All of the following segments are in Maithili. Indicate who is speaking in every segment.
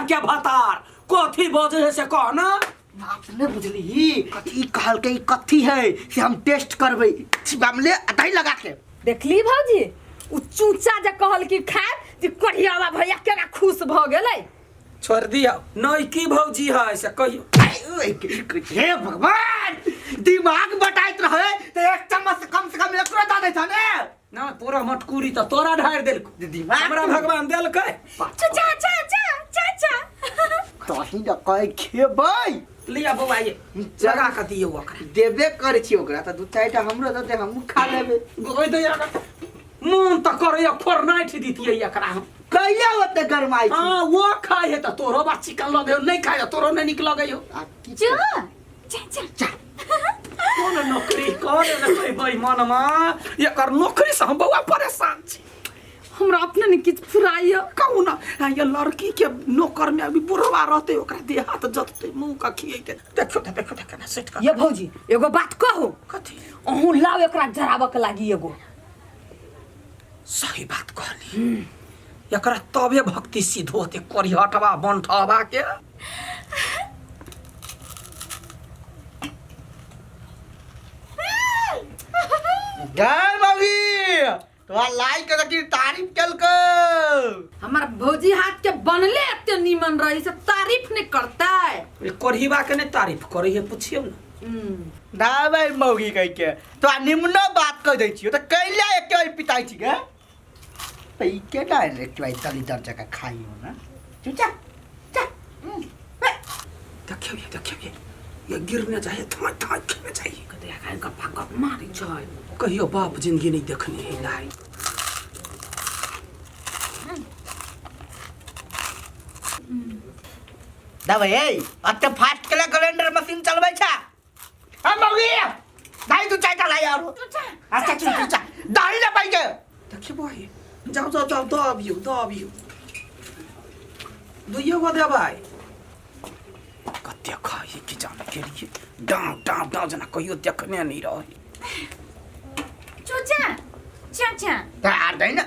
Speaker 1: के भतार कथी बजे है से कह ना।
Speaker 2: बात नहीं बुझली, कथी कहलकै, कथी है से हम टेस्ट करबै छिपामले दही लगा के।
Speaker 3: देखली भौजी, उ चूचा जे कहल कि खाए जे कढ़ियावा भैया केना खुश भ गेलै।
Speaker 1: छोड़ दिया नहीं की भौजी है से कहियो।
Speaker 2: हे भगवान, दिमाग बटाइत रहे तो एक चम्मच से कम एकरो दऽ दै छ ने।
Speaker 1: ना तोरा मटकूरी तऽ तोरा ढारि देलको।
Speaker 2: दिमाग
Speaker 1: हमरा भगवान देलकै।
Speaker 3: चचा चाचा चाचा
Speaker 2: तही न कहे खेबै।
Speaker 1: लिया बौआ ये लगा कऽ दियौ ओकरा।
Speaker 2: देबे करै छी ओकरा तऽ दू चारिटा हमरो दऽ दे, हमहूँ खा लेबै।
Speaker 1: ओहि दे मोन तऽ करैया खोरनाठि दितियै एकरा हम।
Speaker 2: कैला ओते गरमाइ छी?
Speaker 1: हाँ वो खाइ है तऽ तोरो बा चिकन लगे हो, नहीं खाइ है तोरो नहीं नीक लगे हो।
Speaker 2: आ की
Speaker 3: चु चाचा
Speaker 2: चा
Speaker 1: कोन नौकरी करे ने कहबै मनमा, एकर नौकरी से हम बौआ परेशान छी।
Speaker 3: हमरा अपने ने किछु फुराइय।
Speaker 1: कहू ना, आ ये लड़की के नौकर में अभी बुढ़वा रहते ओकरा देह हाथ जतते मुंह का खियेते। देखो त देखो त केना सेट कर।
Speaker 3: ये भौजी एगो बात कहू।
Speaker 1: कथी?
Speaker 3: अहूँ लाओ एकरा जराबऽ के लागी एगो।
Speaker 1: सही बात कहली, एकरा तबे भक्ति सिद्ध होते करिहटवा बनठवा के।
Speaker 2: जय मौगी, तोरा लाइक के देखी तारीफ केलको।
Speaker 3: हमार भौजी हाथ के बनले एते नीमन रही से तारीफ नहीं करता है।
Speaker 1: ये कोढ़ीबा के नहीं तारीफ करे है, पूछियो ना।
Speaker 2: ना भाई मौगी कह के तोरा निमनो बात कह दै छियो त कैला एके बार पिताई छी गे। त ई केना एले एक बार दलिदर जगह खाई हो ना। चुचा चा।
Speaker 1: देखियो ये, देखियो ये, ये गिरने जाए थाई थाई खेने जाइए।
Speaker 3: कते खाई गप्पा गप मारी छै।
Speaker 1: कहियो बाप जिंदगी नहीं देखने है लाई।
Speaker 2: दबे ए अते फास्ट केला ग्राइंडर मशीन चलबै छ। हम मौगी दाई तू चाय चला यार। अच्छा चल चल चल दाई ना पाई के।
Speaker 1: देखियो भाई, जाओ जाओ जाओ दो अबियो दो अबियो दुइयो गो देबै। कते खाई की जाने के लिए डाव डाव डाव जना कहियो देखने नहीं रहे।
Speaker 3: चूचा चाचा
Speaker 2: त आर दै ना।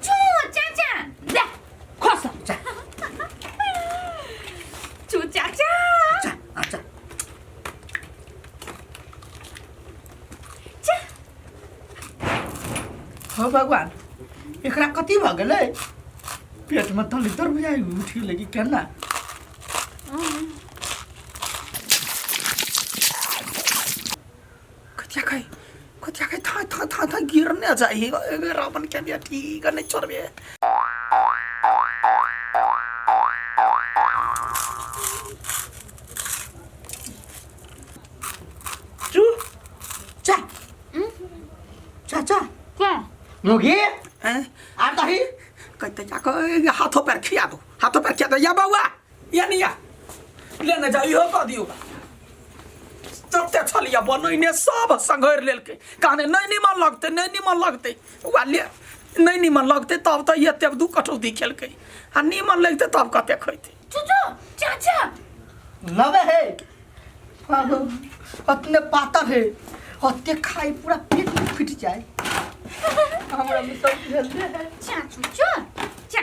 Speaker 3: चू चाचा दे खस चू चाचा।
Speaker 2: अच्छा अच्छा
Speaker 3: चा।
Speaker 2: हो भगवान, एकरा कथी भ गेलै? पेट में दलिदर बुझाइ उठि गेलै कि केना?
Speaker 1: कथिया खाई कथिया खाई था था था था गिरने जाई रावण के बेटी ग नहीं छोड़बे।
Speaker 2: चू चा चा चा
Speaker 3: क्या
Speaker 2: मुगी
Speaker 1: हैं?
Speaker 2: आर दही
Speaker 1: कहते जाके हाथों पैर खिया दो, हाथों पैर खिया दो। या बउआ या नहीं या लेने जाओ इहो कह दियो। जते छलिया बनैने सब संघरि लेलकै, कहने नहीं निमन लगतै नहीं निमन लगतै। वा ले नहीं निमन लगतै तब तऽ एते दू कटौती खेलकै, आ निमन लगतै तब कते खैतै।
Speaker 3: चूचू चाचा
Speaker 2: लवे है अपने पातर है ओते खाई पूरा पेट में फिट जाए। हमरा में सब झेलते है।
Speaker 3: चा चूचू चा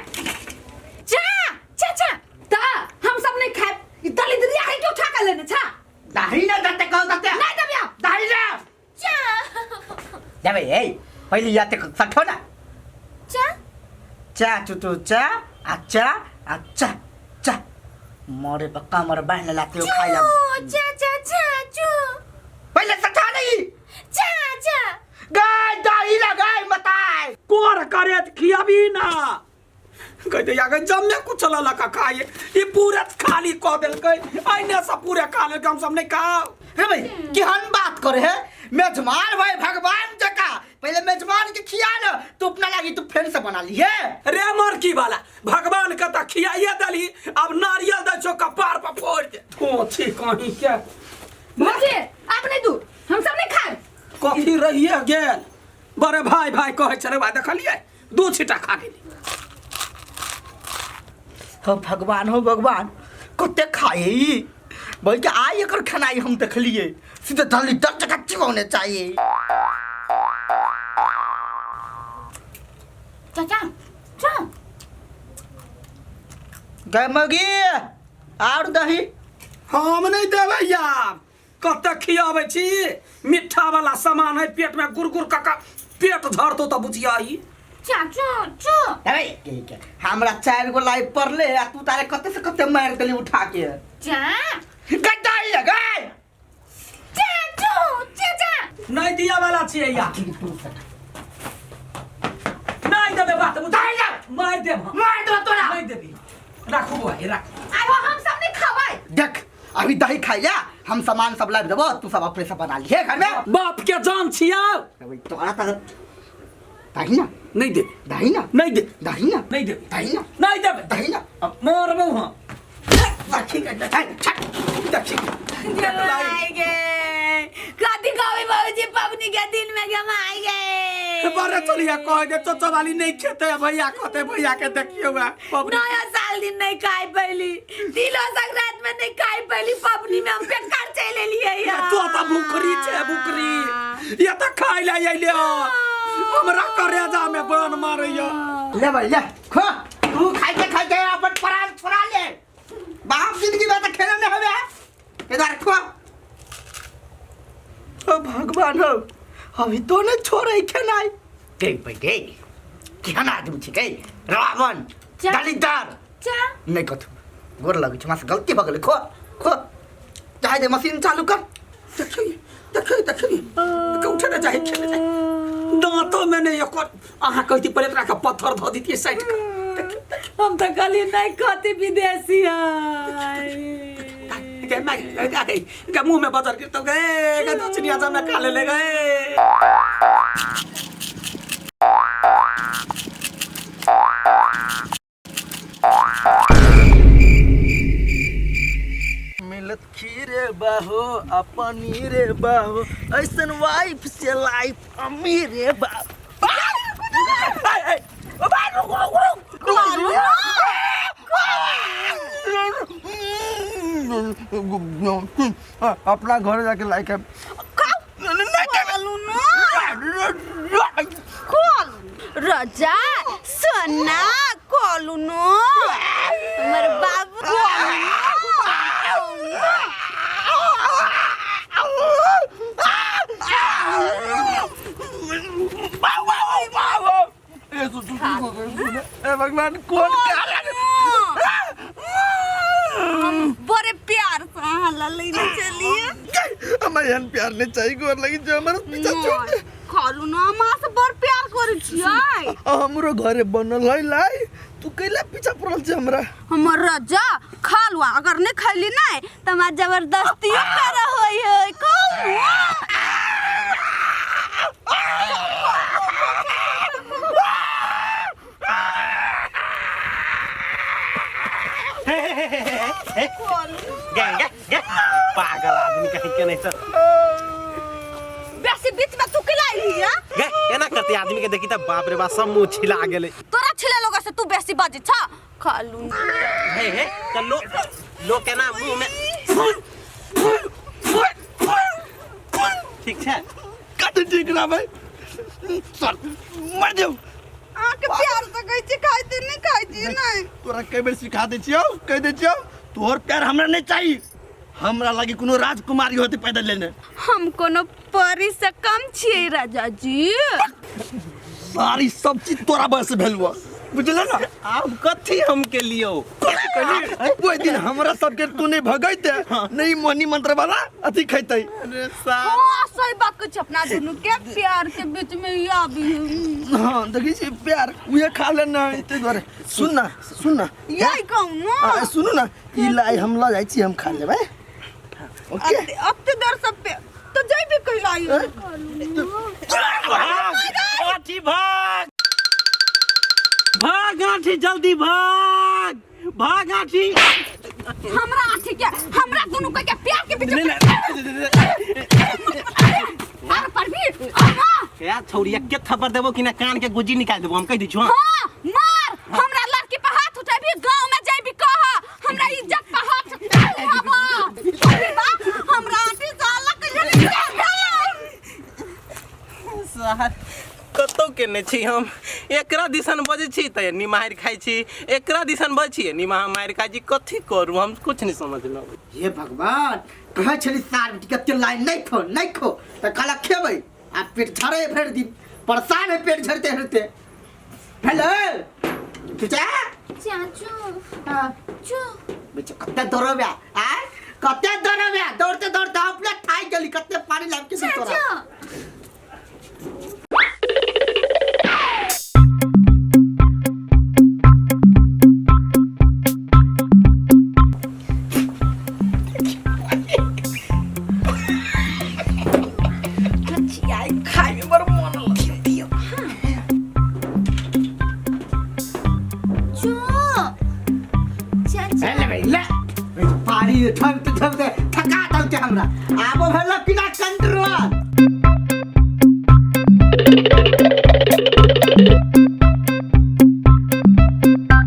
Speaker 3: चा चाचा ता हम सब नहीं खाए। ई दलिद्रिया है क्यों उठा के लेने छा?
Speaker 2: दही ना दते कहो दते।
Speaker 3: नहीं दबिया।
Speaker 2: दही ना।
Speaker 3: चा
Speaker 2: जाबे ए पहले याते सठो ना।
Speaker 3: चा
Speaker 2: चा चुचू चा अच्छा अच्छा चा मोरे पक्का मोरे बाहर लाते हो खाई ला।
Speaker 3: चा चा चा चू
Speaker 2: पहले सठा नहीं।
Speaker 3: चा चा
Speaker 2: गाय दही लगाय बताय
Speaker 1: कोर करे खियाबी ना कहते या जम्मे कुछ ललका खाए ई पूरा खाली कह देलकै, आइने से पूरे खा लेलकै, हम सब नहीं खाओ।
Speaker 2: रे भाई केहन बात करे है मेजमान भाई भगवान जका, पहले मेजमान के खिया न तू अपना लागी तू फेर से बना ली है।
Speaker 1: रे मरकी वाला भगवान के त खियाइए देलही, अब नारियल दै छौ कपार पर फोड़ दे। कोथी कहीं के
Speaker 3: भौजी आप नहीं दू हम सब नहीं खाए।
Speaker 1: कथी रहिए गेल बड़े भाई भाई कहै छलै, भाई देखलियै दू छीटा खा गेली।
Speaker 2: हो भगवान हो भगवान कते खाए ई बोल के आई एकर खनाई हम देखलिए सीधे दली दर जगह चिबाउने चाहिए।
Speaker 3: चाचा चा
Speaker 2: गै मौगी आर दही
Speaker 1: हम नहीं देबै यार कते खियाबै छी मिठा वाला सामान है पेट में गुरगुर कका पेट झरतो तऽ बुझिया ई
Speaker 3: चा चो चो
Speaker 2: अरे के के हमरा चार गो लाई पड़ले आ तू तारे कते से कते मार देली उठा के
Speaker 3: चा
Speaker 2: गद्दाई गै
Speaker 3: चा चो चा चा
Speaker 1: नहीं दिया वाला छियै यार नहीं देबै बात बुझ मार देब हम।
Speaker 2: मार दो तोरा
Speaker 1: नहीं देबी राखू बौआ ई राखू
Speaker 3: आब हम सब नहीं खाबै
Speaker 2: देख अभी दही खाइया हम सामान सब लाबि देबो तू सब अपने से बना लिहे घर में
Speaker 1: बाप के जान छियै
Speaker 2: अबे तोरा त दही ना
Speaker 1: नहीं देबी
Speaker 2: दही ना
Speaker 1: नहीं देबी
Speaker 2: दही ना
Speaker 1: नहीं देबी
Speaker 2: दही ना
Speaker 1: नहीं देबै
Speaker 2: दही ना
Speaker 1: अब मारबौ हम देखी देखी
Speaker 3: आई गे कथी कहबै बाबूजी पबनी के दिन में हम आई गे
Speaker 1: बड़े चलिया कह दे चोचो वाली नहीं खेते भैया कहते भैया के देखियो बा पबनी
Speaker 3: नया साल दिन नहीं खाई पहली तिलो संक्रांत में नहीं खाई पहली पबनी में हम बेकार चल एलियै यार
Speaker 1: तो त भुखरी छे भुखरी ये त खाइ ले अइले हमरा करेजा में बान मारैया
Speaker 2: ले भाई ले खो तू खाई के खाई के अपन प्राण छोड़ा ले बाप जिंदगी में तो खेले नहीं हवे इधर खो ओ भगवान हो अभी तो नहीं छोड़े खेनाई के भाई के केहन आदमी छी के रावण
Speaker 3: जा।
Speaker 2: दलिदर
Speaker 3: चा
Speaker 2: नहीं कथू गोर लगे छै हमरा से गलती भऽ गेलै खो खो चाहे दे मशीन चालू कर
Speaker 1: देखिए देखिए देखिए के उठे ना चाहे खेले जाए दांतों में नहीं एकर अहाँ कहती पहिले एकरा के पत्थर धऽ दितियै साइड के देखिए देखिए
Speaker 3: हम तो कहलिए नहीं खाते विदेशी है
Speaker 1: गे मैं गे गे मुंह में बजर गिरतो गे गे दो चिड़िया जब में खा ले ले गए
Speaker 2: मिलत खीरे बाहो आ पनीरे बाहो ऐसन वाइफ से लाइफ अमीरे बा अपना घर जाके लाइक है
Speaker 3: रजा सोना कोलू नो हमर बाबू
Speaker 2: ए भगवान कौन
Speaker 3: हम बड़े प्यार से अहाँ ला लेने चलिए
Speaker 2: हमारे यहाँ प्यार नहीं चाहिए गोर लगी जो हमारे पीछा छोड़ दे
Speaker 3: खालू ना माँ से बड़ प्यार करै छियै
Speaker 2: हमरो घरे बनल है लाई तू कैला पीछा पड़ल छै हमरा
Speaker 3: हमर रजा खा लुआ अगर नहीं खैली नहीं तो हमरा जबरदस्तियो कर होई है कहू
Speaker 4: गे गे गे पागल आदमी कहीं के नहीं सर
Speaker 3: बेसी बीच में तू किलाई लिया
Speaker 4: गे एना करते आदमी के देखी त बाप रे बाप सब मुंह छिला गेले
Speaker 3: तोरा छिले लोग से तू बेसी बाजे छा खा लू
Speaker 4: हे हे त लो लो केना मुंह में ठीक छै
Speaker 2: कते ठीक रहा भाई सर मर जाऊ
Speaker 3: अहाँके प्यार से कहै छी खाइ छी नहीं खाइ छी नहीं
Speaker 2: तोरा कई बेर सिखा दै छियौ कहि दै छियौ तोहर प्यार हमरा नहीं चाहिए हमरा लागी कोनो राजकुमारी होते पैदा लेने
Speaker 3: हम कोनो परी से कम छियै राजा जी
Speaker 2: सारी सब चीज तोरा बस से भेल हुआ बुझले ना
Speaker 4: आब कथी हम के लियो
Speaker 2: ओहि दिन हमरा सबके तू नहीं भगैते नहीं मोहनी मंत्र वाला अथी खैते
Speaker 4: अरे साहब
Speaker 3: हाँ सही बात कुछ अपना दुनू के प्यार के बीच में ये अभी
Speaker 2: हाँ देखी छी प्यार उहे खा लेना ताहि दुआरे सुन ना सुन ना
Speaker 3: यही कहूँ ना
Speaker 2: आ, सुनू ना ई लाई हम लऽ जाइ छी हम खा लेबै ओके
Speaker 3: अते देर सब पे तो जाई भी कहलाई
Speaker 4: आठी भाग भाग आठी जल्दी भाग भाग आठी
Speaker 3: हमरा आठी के हमरा दुनू के के प्यार के बीच में अरे परवीर अम्मा
Speaker 4: यार छौड़िया के थप्पड़ देबो कि ना कान के गुजी निकाल देबो हम कह दै छियो
Speaker 3: हाँ मार हमरा लड़की पर हाथ उठेबी गांव में जाबी कह हमरा इज्जत पर हाथ उठाबा अरे बा हमरा आठी साला के
Speaker 4: साहब कतौ के नहि छी हम एकरा दिसन बजै छी तऽ एन्नी मारि खाइ छी, एकरा दिसन बजै छी एन्नी मारि खाइ छी। कथी करू हम कुछ नहीं समझमे अबै।
Speaker 2: हे भगवान, कहै छली सार बेटी कते लाइन नहीं खो नहीं खो, तऽ कहलक खेबै आ पेट झरे भरि दिन, परेशान है पेट झरते झरते। हेलो चचा।
Speaker 3: चाचू।
Speaker 2: हाँ।
Speaker 3: चू।
Speaker 2: बेचा कते दौड़बे आ, कते दौड़बे, दौड़ते दौड़ते अपने थाकि गेली, कते पानी लाबि के तोरा।
Speaker 3: चाचू।
Speaker 1: खाय में बड़ मन लगे दियो।
Speaker 3: चू। चाचू।
Speaker 2: ले भाई ले, पानी थमते थमते थका दलते हमरा, आबो भेल बिना कंट्रोल।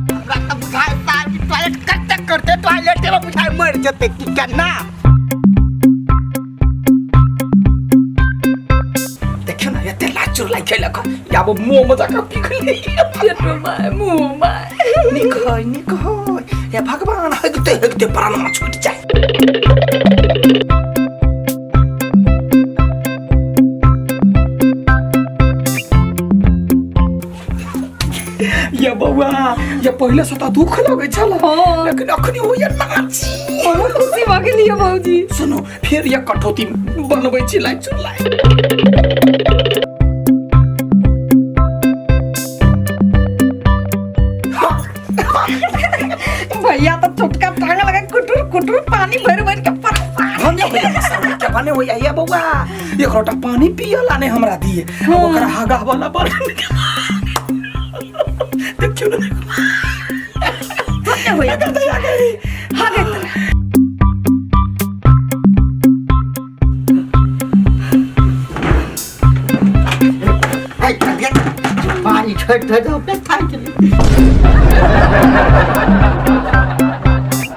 Speaker 2: हमरा तऽ बुझाय साल की टॉयलेट करते करते टॉयलेट में बुझाय मर जेते की केना।
Speaker 1: देखियो ना एते लाचुर लाइ खेलक, आब मुँह में जाकर पिघले
Speaker 3: पेटो में मुँह में।
Speaker 1: निक है निक है, हे भगवान, हगते हगते प्राणवा छूट जाए। ये बौआ, ये पहिले से तऽ दुख लगै छल, लेकिन अखनी होइए नाची।
Speaker 3: बहुत खुशी भऽ गेलियै भौजी।
Speaker 1: सुनू, फेर ये कटौती बनबै छी लाइ चुलाई।
Speaker 3: भैया तो छोटका टांग लगा कुटुर कुटुर पानी भर भर के परेशान।
Speaker 1: भने होइए के भने होइए। ये बौआ, एक लोटा पानी पियला ने हमरा दिए, अब ओकरा हागा वाला बन देखियो ना।
Speaker 3: भने होइए। हागे तोरा।
Speaker 2: पानी छोड़ दे, अपने थाकि गेली।